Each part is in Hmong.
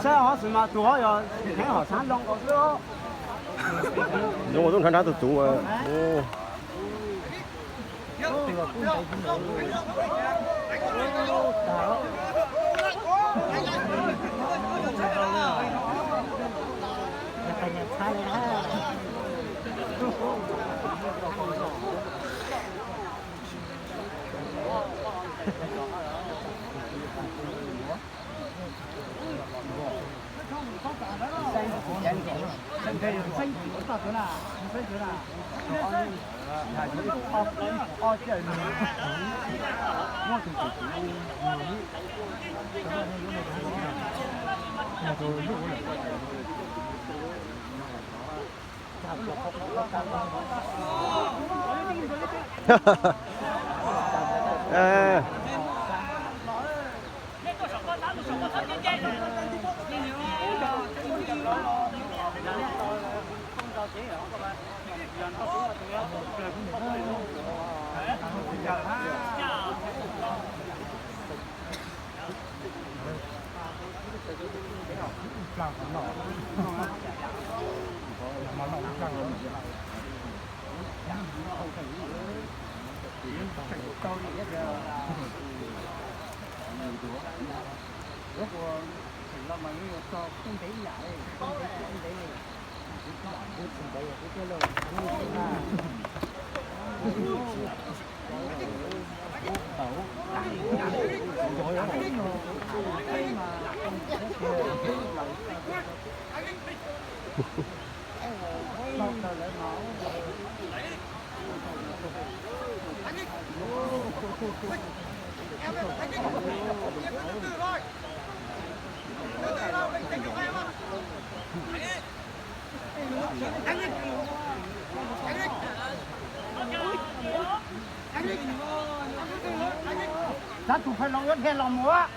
Saib hov xwm mas tus hov yog heev hom sab loo nkaus xwb. Zoo ua tub nrhav nrhav tus txuv. Tab tus phaj loo yuav dhia los mus.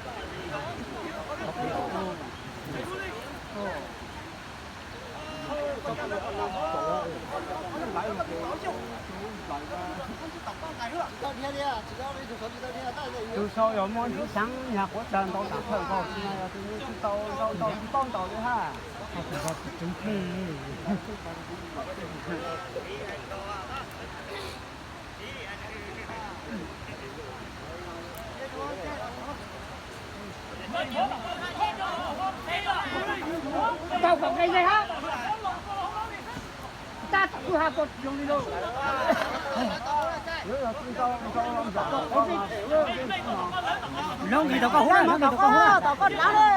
Tus sau yog muaj ntsis xeeb nyag quav tsawg ntau tam thawj nkaus, tsis no yog tus tsis tau ntau ntau tsis paub ntau li hab. Lub nkig tau koj hub, lub nkig tau koj hub.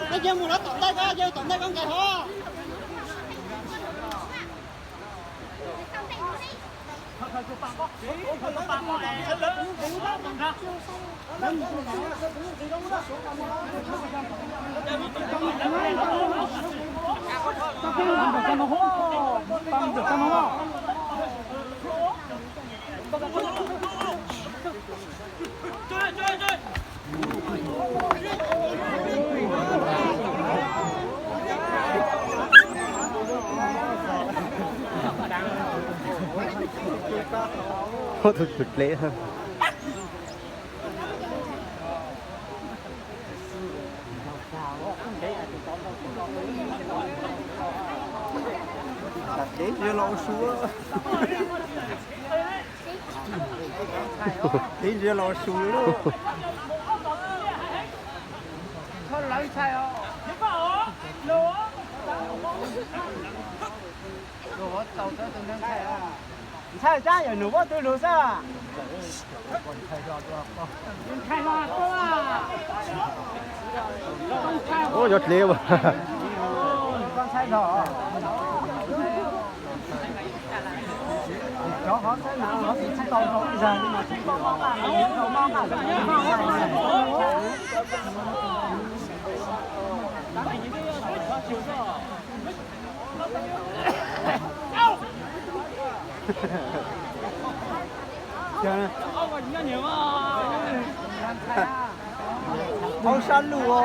Ces mus lawv tom ntej ko, ces tom ntej ko nqes hov. Tus dleb. Dleb ntsia los su, dleb ntsia los su lawm. Ntxhais, tab yog nws muab twg lug xwb? Ua cov dlev. Hauv sab lug os.